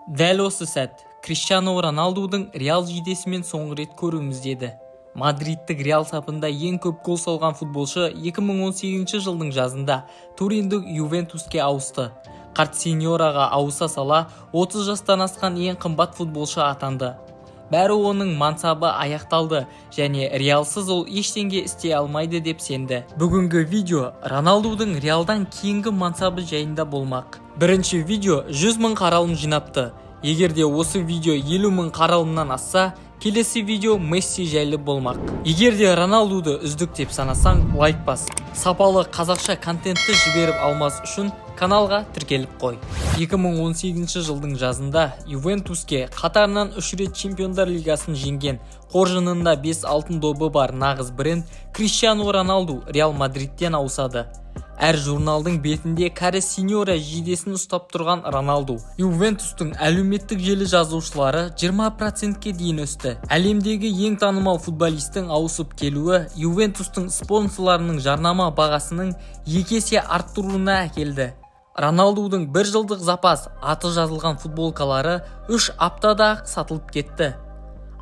Дәл осы сәт Криштиану Роналдудың Реал жейдесімен соңғы рет көруіміз еді. Мадридтік Реал сапында ең көп гол салған футболшы 2018 жылдың жазында туриндік Ювентуске ауысты. Қарт сеньораға ауыса сала 30 жастан асқан ең қымбат футболшы атанды. Бәрі оның мансабы аяқталды және Реалсыз ол ештеңе істей алмайды деп сенді. Бүгінгі видео Роналдудың Реалдан кейінгі мансабы жайында болмақ. Бірінші видео 100 мың қаралым жинапты. Егер де осы видео 50 мың қаралымнан асса, келесі видео Месси жайлы болмақ. Егер де Роналдуды үздік деп санасаң, лайк бас. Сапалы қазақша контентті жіберіп алмас үшін каналға тіркеліп қой. 2018 жылдың жазында Ювентуске қатарынан үш рет Чемпиондар лигасын жеңген, қоржынында 5 алтын добы бар нағыз бренд Криштиану Роналду Реал Мадридтен ауысады. Әр журналдың бетінде кәрі сеньора жейдесін ұстап тұрған Роналду. Ювентустың әлеуметтік желі жазушылары 20%-ке дейін өсті. Әлемдегі ең танымал футболисттің ауысып келуі Ювентустың спонсорларының жарнама бағасының 2 есе арттыруына әкелді. Роналдудың бір жылдық запас аты жазылған футболкалары 3 аптада-ақ сатылып кетті.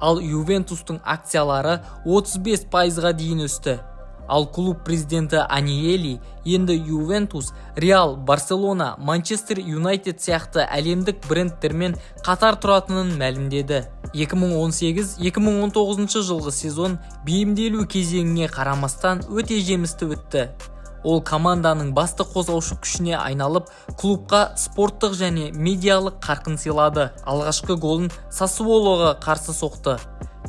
Ал Ювентустың акциялары 35%-ға дейін өсті. Ал клуб президенті Аньелли енді Ювентус, Реал, Барселона, Манчестер Юнайтед сияқты әлемдік брендтермен қатар тұратынын мәлімдеді. 2018-2019 жылғы сезон бейімделу кезеңіне қарамастан өте жемісті өтті. Ол команданың басты қозғаушы күшіне айналып, клубқа спорттық және медиалық қарқын сыйлады. Алғашқы голын Сассуолоға қарсы соқты.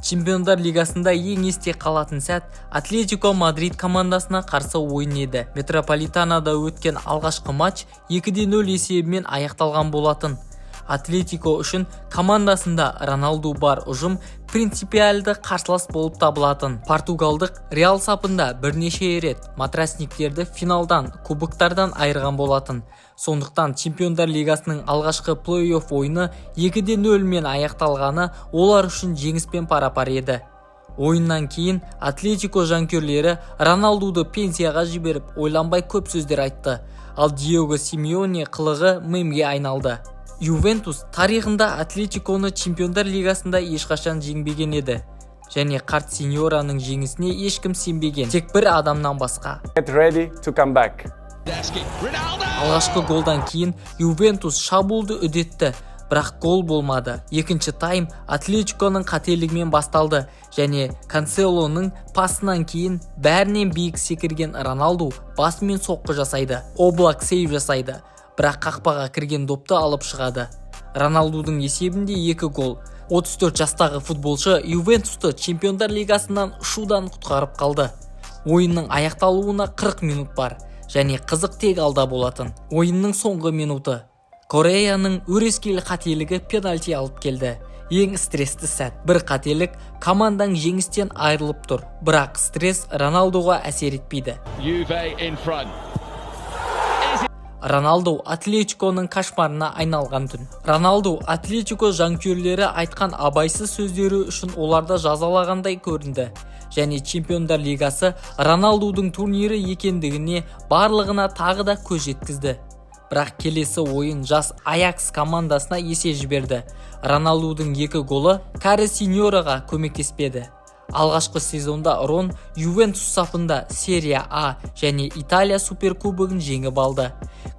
Чемпиондар лигасында ең есте қалатын сәт Атлетико Мадрид командасына қарсы ойын еді. Метрополитанада өткен алғашқы матч 2-0 есебімен аяқталған болатын. Атлетико үшін командасында Роналду бар ұжым принципиалды қарсылас болып табылатын. Португалдық Реал сапында бірнеше рет матрасниктерді финалдан, кубоктардан айырған болатын. Сондықтан Чемпиондар лигасының алғашқы плей-офф ойыны 2-0 мен аяқталғаны олар үшін жеңіспен пара-пар еді. Ойыннан кейін Атлетико жанкүйерлері Роналдуды пенсияға жіберіп, ойланбай көп сөздер айтты. Ал Диего Симеоне қылығы мемге айналды. Ювентус тарихында Атлетиконы Чемпиондар лигасында ешқашан жеңбеген еді. Және қарт сеньораның жеңісіне ешкім сенбеген, тек бір адамнан басқа. Get ready to come back. Алғашқы голдан кейін Ювентус шабуылды үдетті, бірақ гол болмады. Екінші тайм Атлетиконың қателігімен басталды және Канселоның пасынан кейін бәрінен биік секірген Роналду басымен соққы жасайды. Облак сейв жасайды, бірақ қақпаға кірген допты алып шығады. Роналдудың есебінде екі гол. 34 жастағы футболшы Ювентусты Чемпиондар лигасынан ұшудан құтқарып қалды. Ойынның аяқталуына 40 минут бар және қызық тек алда болатын. Ойынның соңғы минуты. Кореяның өрескел қателігі пенальти алып келді. Ең стрессті сәт. Бір қателік, командаң жеңістен айырылып тұр. Бірақ стресс Роналдуға әсер етпейді. Juve in front. Роналду Атлетиконың кошмарына айналған түн. Роналду Атлетико жанкүйерлері айтқан абайсыз сөздері үшін оларды жазалағандай көрінді. Және Чемпиондар лигасы Роналдудың турнирі екендігіне барлығына тағы да көз жеткізді. Бірақ келесі ойын жас Аякс командасына есе жіберді. Роналдудың екі голы кәрі сеньораға көмектеспеді. Алғашқы сезонда Рон Ювентус сапында Серия А және Италия суперкубогын жеңіп алды.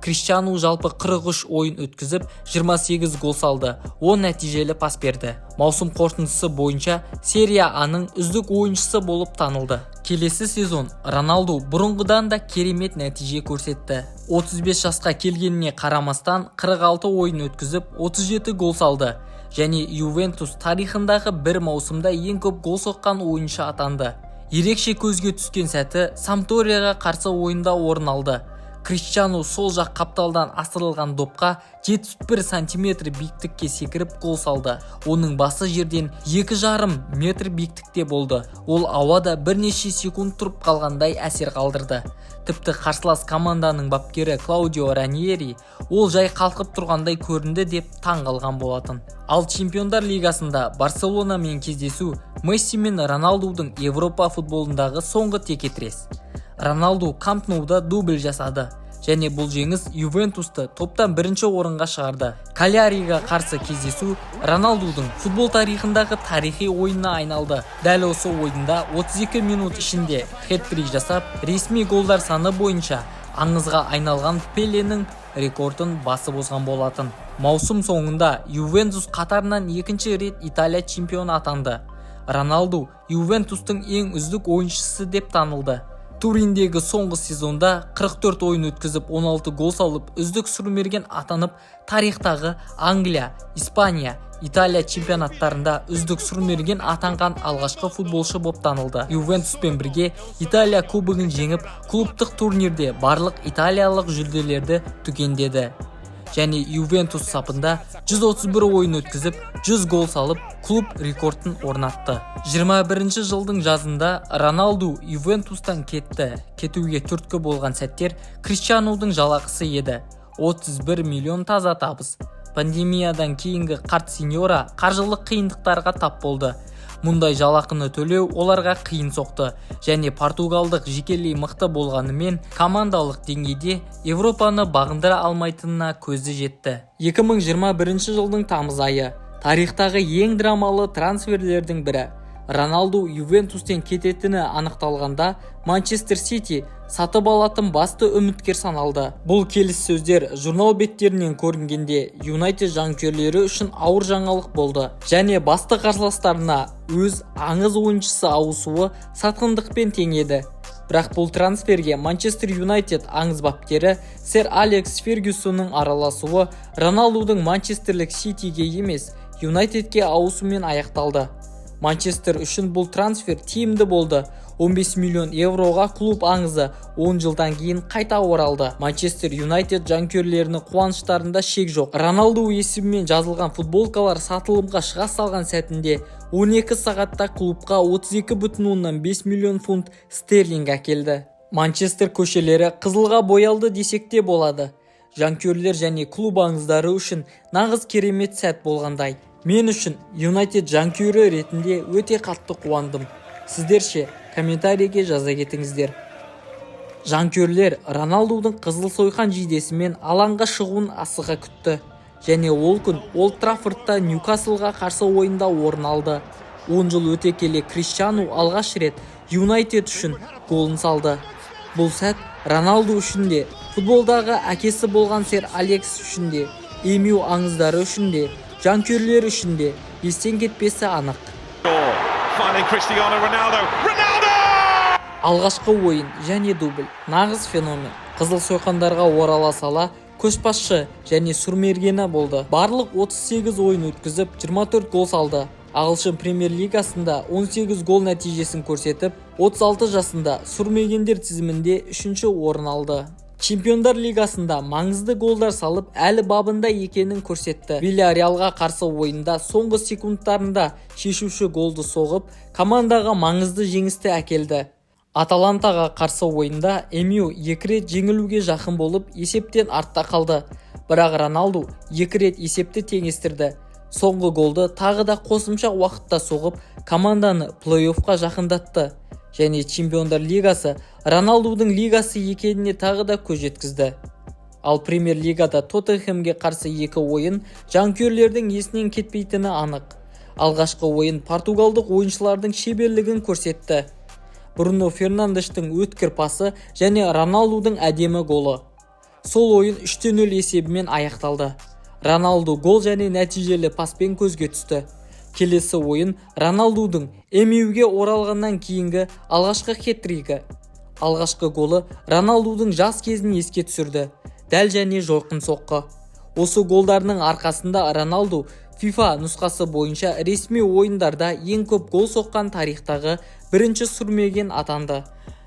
Криштиану жалпы 43 ойын өткізіп, 28 гол салды, 10 нәтижелі пас берді. Маусым қорытындысы бойынша Серия А-ның үздік ойыншысы болып танылды. Келесі сезон Роналду бұрынғыдан да керемет нәтиже көрсетті. 35 жасқа келгеніне қарамастан 46 ойын өткізіп, 37 гол салды және Ювентус тарихындағы бір маусымда ең көп гол соққан ойыншы атанды. Ерекше көзге түскен сәті Сампдорияға қарсы ойында орын алды. Криштиану сол жақ қапталдан асырылған допқа 71 сантиметр биіктікке секіріп гол салды. Оның басы жерден 2,5 метр биіктікте болды. Ол ауада бірнеше секунд тұрып қалғандай әсер қалдырды. Тіпті қарсылас команданың бапкері Клаудио Раньери ол жай қалқып тұрғандай көрінді деп таң қалған болатын. Ал Чемпиондар лигасында Барселонамен кездесу Месси мен Роналдудың Европа футболындағы соңғы текетірес. Роналду Камп Ноуда дубль жасады Және бұл жеңіс Ювентусты топтан бірінші орынға шығарды. Кальяриға қарсы кездесу Роналдудың футбол тарихындағы тарихи ойынына айналды. Дәл осы ойында 32 минут ішінде хет-трик жасап, ресми голдар саны бойынша аңызға айналған Пеленің рекордын басып озған болатын. Маусым соңында Ювентус қатарынан екінші рет Италия чемпионы атанды. Роналду Ювентустың ең үздік ойыншысы деп танылды. Туриндегі соңғы сезонда 44 ойын өткізіп, 16 гол салып, үздік сұрмерген атанып, тарихтағы Англия, Испания, Италия чемпионаттарында үздік сұрмерген атанған алғашқы футболшы боп танылды. Ювентуспен бірге Италия кубогын жеңіп, клубтық турнирде барлық италиялық жүлделерді түгендеді және Ювентус сапында 131 ойын өткізіп, 100 гол салып, клуб рекордын орнатты. 21 жылдың жазында Роналду Ювентустан кетті. Кетуге түрткі болған сәттер Криштианудың жалақысы еді: 31 миллион таза табыс. Пандемиядан кейінгі қарт сеньора қаржылық қиындықтарға тап болды. Мұндай жалақыны төлеу оларға қиын соқты және португалдық жекелей мықты болғанымен, командалық деңгейде Европаны бағындыра алмайтынына көзі жетті. 2021 жылдың тамыз айы тарихтағы ең драмалы трансферлердің бірі. Роналду Ювентустен кететіні анықталғанда, Манчестер Сити сатып алатын басты үміткер саналды. Бұл келіссөздер журнал беттерінен көрінгенде, Юнайтед жанкүйерлері үшін ауыр жаңалық болды және басты қарсыластарына өз аңыз ойыншысы ауысуы сатқындықпен тең еді. Бірақ бұл трансферге Манчестер Юнайтед аңыз бапкері сэр Алекс Фергюсонның араласуы Роналдудың манчестерлік Ситиге емес, Юнайтедке ауысумен аяқталды. Манчестер үшін бұл трансфер тиімді болды: 15 миллион евроға клуб аңызы 10 жылдан кейін қайта оралды. Манчестер Юнайтед жанкүйерлерінің қуаныштарында шек жоқ. Роналду есімімен жазылған футболкалар сатылымға шыға салған сәтінде 12 сағатта клубқа 32,5 миллион фунт стерлинг әкелді. Манчестер көшелері қызылға боялды десек те болады. Жанкүйерлер және клуб аңыздары үшін нағыз керемет сәт болғандай. Мен үшін, Юнайтед жанкүйері ретінде, өте қатты қуандым. Сіздер ше? Комментарийге жаза кетіңіздер. Жанкүйерлер Роналдудың қызыл сойқан жейдесімен алаңға шығуын асыға күтті және ол күн Олд Траффордта Ньюкаслға қарсы ойында орын алды. 10 жыл өте келе Криштиану алғаш рет Юнайтед үшін голын салды. Бұл сәт Роналду үшін де, футболдағы әкесі болған сэр Алекс үшін де, МЮ аңыздары үшін де, жанкүйерлер үшін де естен кетпесі анық. Finding Cristiano Ronaldo. Ronaldo! Алғашқы ойын және дубль. Нағыз феномен. Қызыл сойқандарға орала сала көшбасшы және сұрмергені болды. Барлық 38 ойын өткізіп, 24 гол салды. Ағылшын премьер-лигасында 18 гол нәтижесін көрсетіп, 36 жасында сұрмергендер тізімінде үшінші орын алды. Чемпиондар лигасында маңызды голдар салып, әлі бабында екенін көрсетті. Вильярреалға қарсы ойында соңғы секундтарында шешуші голды соғып, командаға маңызды жеңісті әкелді. Аталантаға қарсы ойында МЮ екі рет жеңілуге жақын болып, есептен артта қалды. Бірақ Роналду екі рет есепті теңестірді. Соңғы голды тағы да қосымша уақытта соғып, команданы плей-оффқа жақындатты және Чемпиондар лигасы Роналдудың лигасы екеніне тағы да көз жеткізді. Ал премьер-лигада Тоттенхэмге қарсы екі ойын жанкүйерлердің есінен кетпейтіні анық. Алғашқы ойын португалдық ойыншылардың шеберлігін көрсетті. Бруно Фернандештің өткір пасы және Роналдудың әдемі голы. Сол ойын 3-0 есебімен аяқталды. Роналду гол және нәтижелі паспен көзге түсті. Келесі ойын Роналдудың МЮге оралғаннан кейінгі алғашқы хет-тригі. Алғашқы голы Роналдудың жас кезін еске түсірді. Дәл және жойқын соққы. Осы голдарының арқасында Роналду FIFA нұсқасы бойынша ресми ойындарда ең көп гол соққан тарихтағы бірінші сұрмерген атанды.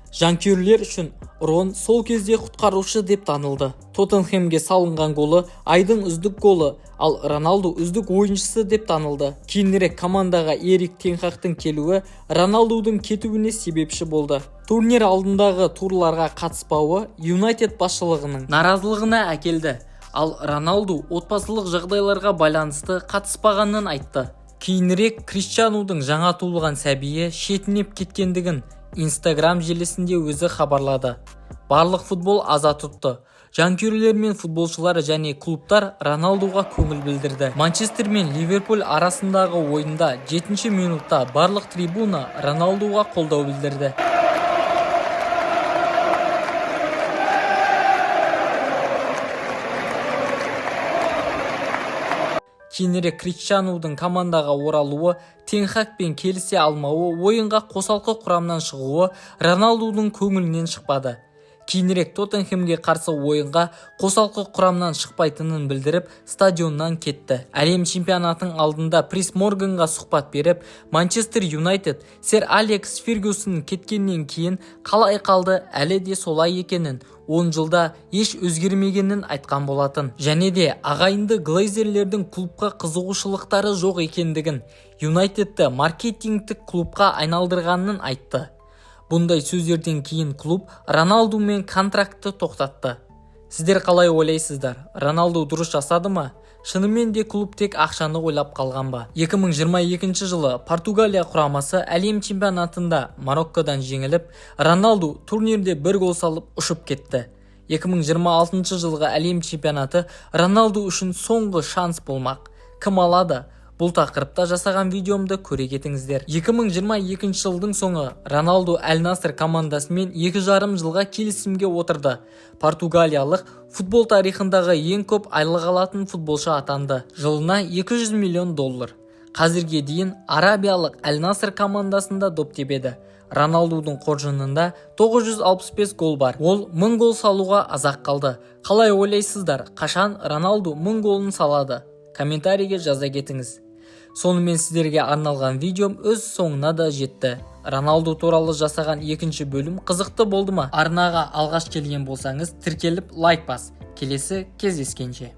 Жанкүйерлер үшін Рон сол кезде құтқарушы деп танылды. Тоттенхэмге салынған голы айдың үздік голы, ал Роналду үздік ойыншысы деп танылды. Кейінірек командаға Эрик тен Хагтың келуі Роналдудың кетуіне себепші болды. Турнир алдындағы турларға қатыспауы Юнайтед басшылығының наразылығына әкелді. Ал Роналду отбасылық жағдайларға байланысты қатыспағанын айтты. Кейінірек Криштианудың жаңа туылған сәбиі шетінеп кеткендігін Инстаграм желісінде өзі хабарлады. Барлық футбол аза тұтты. Жанкүйерлер мен футболшылар және клубтар Роналдуға көңіл білдірді. Манчестер мен Ливерпуль арасындағы ойында 7 минутта барлық трибуна Роналдуға қолдау білдірді. Кейінірек Криштианудың командаға оралуы, Тен Хагпен келісе алмауы, ойынға қосалқы құрамнан шығуы Роналдудың көңілінен шықпады. Кейінірек Тоттенхэмге қарсы ойынға қосалқы құрамнан шықпайтынын білдіріп, стадионнан кетті. Әлем чемпионатының алдында Пирс Морганға сұхбат беріп, Манчестер Юнайтед сэр Алекс Фергюсон кеткеннен кейін қалай қалды, әлі де солай екенін, 10 жылда еш өзгермегенін айтқан болатын. Және де ағайынды Глейзерлердің клубқа қызығушылықтары жоқ екендігін, Юнайтедті маркетингтік клубқа айналдырғанын айтты. Бұндай сөздерден кейін клуб Роналдумен контрактты тоқтатты. Сіздер қалай ойлайсыздар? Роналду дұрыс жасады ма? Шынымен де клуб тек ақшаны ойлап қалған ба? 2022 жылы Португалия құрамасы әлем чемпионатында Мароккодан жеңіліп, Роналду турнирде бір гол салып ұшып кетті. 2026 жылғы әлем чемпионаты Роналду үшін соңғы шанс болмақ. Кім алады? Бұл тақырыпта жасаған видеомды көре кетіңіздер. 2022 жылдың соңы Роналду Әл Наср командасымен 2,5 жылға келісімге отырды. Португалиялық футбол тарихындағы ең көп айлық алатын футболшы атанды. Жылына 200 миллион доллар. Қазірге дейін арабиялық Әл Наср командасында доп тебеді. Роналдудың қоржынында 965 гол бар. Ол 1000 гол салуға аз-ақ қалды. Қалай ойлайсыздар, қашан Роналду 1000 голын салады? Комментарийге жаза кетіңіз. Сонымен, сіздерге арналған видеом өз соңына да жетті. Роналду туралы жасаған екінші бөлім қызықты болды ма? Арнаға алғаш келген болсаңыз, тіркеліп, лайк бас. Келесі кездескенше.